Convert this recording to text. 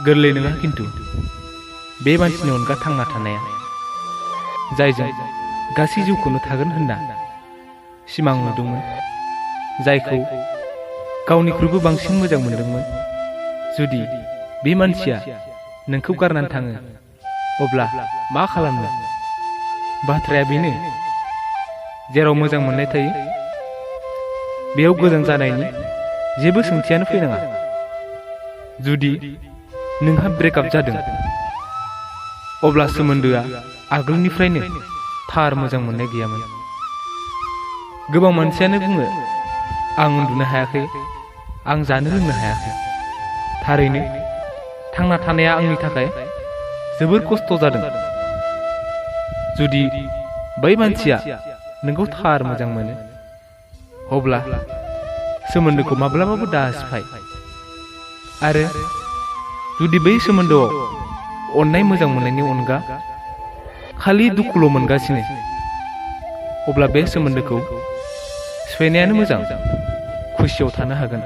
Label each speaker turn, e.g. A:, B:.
A: गोरलै नङा खिन्थु बे मानसिनि अनगा थांना थानाया, जायजों गासै जिउखौनो थागोन होनना सिमां नुदोंमोन, जायखौ गावनिख्रुइबो बांसिन मोजां मोनदोंमोन। जुदि बे मानसिया नोंखौ गारनानै थाङो, अब्ला मा खालामनो? बाथ्राया बेनो, जेराव मोजां मोननाय थायो बेयाव गोजान जानायनि जेबो सोंथियानो फैनाङा। जुदि नोंहा ब्रेकआप जादों, अब्ला सोमोन्दोआ आगोलनिफ्रायनो थार मोजां मोननाय गैयामोन। गोबां मानसियानो बुङो, आं उन्दुनो हायाखै, आं जानो लोंनो हायाखै। थारैनो थांना थानाया आंनि थाखाय जोबोर खस्थ' जादों। जुदि बै मानसिया नोंखौ थार मोजां मोनो, अब्ला सोमोन्दोखौ माब्लाबाबो दासिफाय। आरो जुदि बै सोमोन्दोआव अननाय मोजां मोननायनि अनगा खालि दुखुल' मोनगासिनो, अब्ला बे सोमोन्दोखौ सिफायनायानो मोजां। खुसियाव थानो हागोन।